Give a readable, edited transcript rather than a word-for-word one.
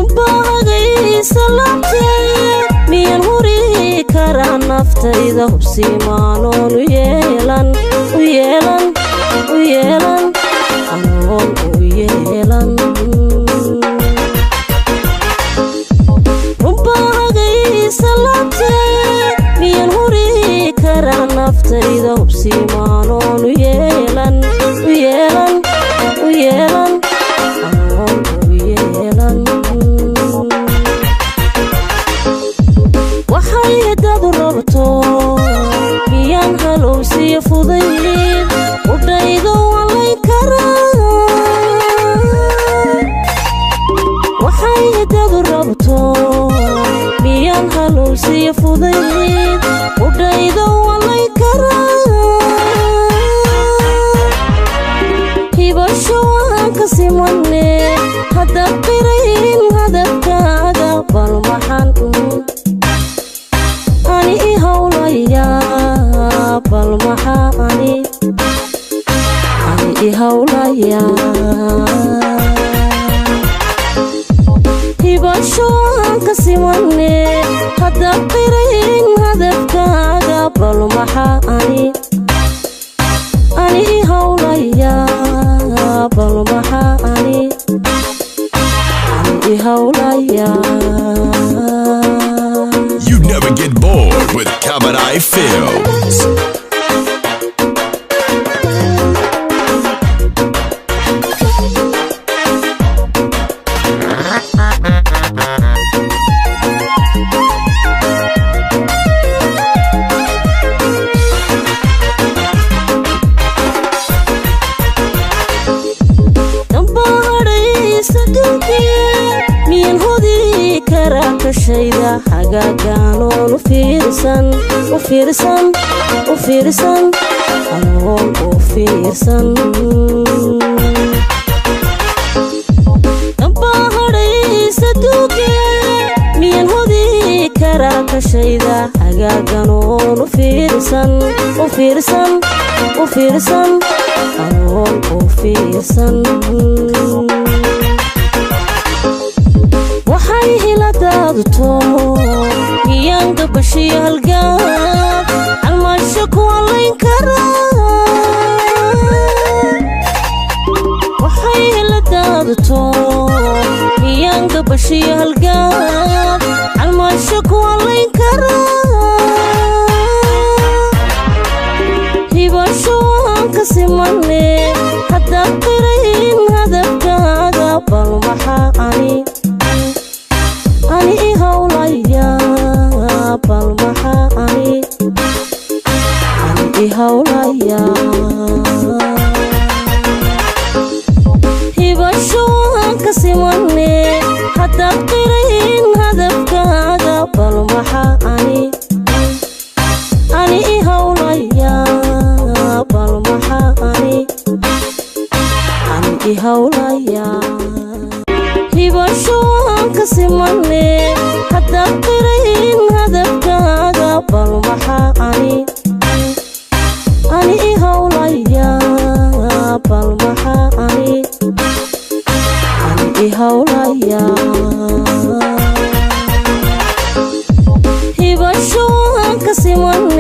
Runbahagaysa laabtee, miyaan huri karaa naftayda hubsiimaanoon u yeelan, u yeelan, u yeelan, anoon u yeelan? Runbahagaysa laabtee, miyaan huri karaa naftayda hubsiimaanoon u yeelan, u yeelan, u yeelan, anoon u yeelan? Waxay hiddadu rabto miyaan halowsiyo fudayd udhaydo walayn karaa? Waxay hiddadu rabto miyaan halowsiyo fudayd udhaydo walayn karaa? Hibasho waan ka simane, haddaad qirayn hadafkaaga, bal maxaan ani i hawlayaa? Bal maxaa ani i hawlayaa? Hibasho waan ka simane, haddaad qirayn hadafkaaga, bal maxaa ani i hawlayaa? Bal maxaa ani i hawlayaa? You never get bored with Kabadai Films. Dambahadhaysa duugee, miyaan hodi karaa kashayda hagaagaanoon u fiirsan, u fiirsan, u fiirsan, anoon u fiirsan? Dambahadhaysa duugee, miyaan hodi karaa kashayda hagaaganoon u fiirsan, u fiirsan, u fiirsan, anoon u fiirsan? Waxay hiladaadu miyaan gabashiyo halgaad calmaasho ku halayn karaa? Waxay hiladaadu miyaan gabashiyo halgaad calmaasho ku halayn karaa? Hibasho waan ka simane, haddaad qirayn hadafkaaga, bal maxaa ani i hawlayaa? Bal maxaa ani i hawlayaa? Hibasho waan ka simane, haddaad qirayn hadafkaaga, bal maxaa ani i hawlayaa? Bal maxaa ani i hawlayaa? Hibasho waan ka simane, haddaad qirayn hadafkaaga, bal maxaa ani i hawlayaa? Bal maxaa ani i hawlayaa? Hibasho waan ka simane.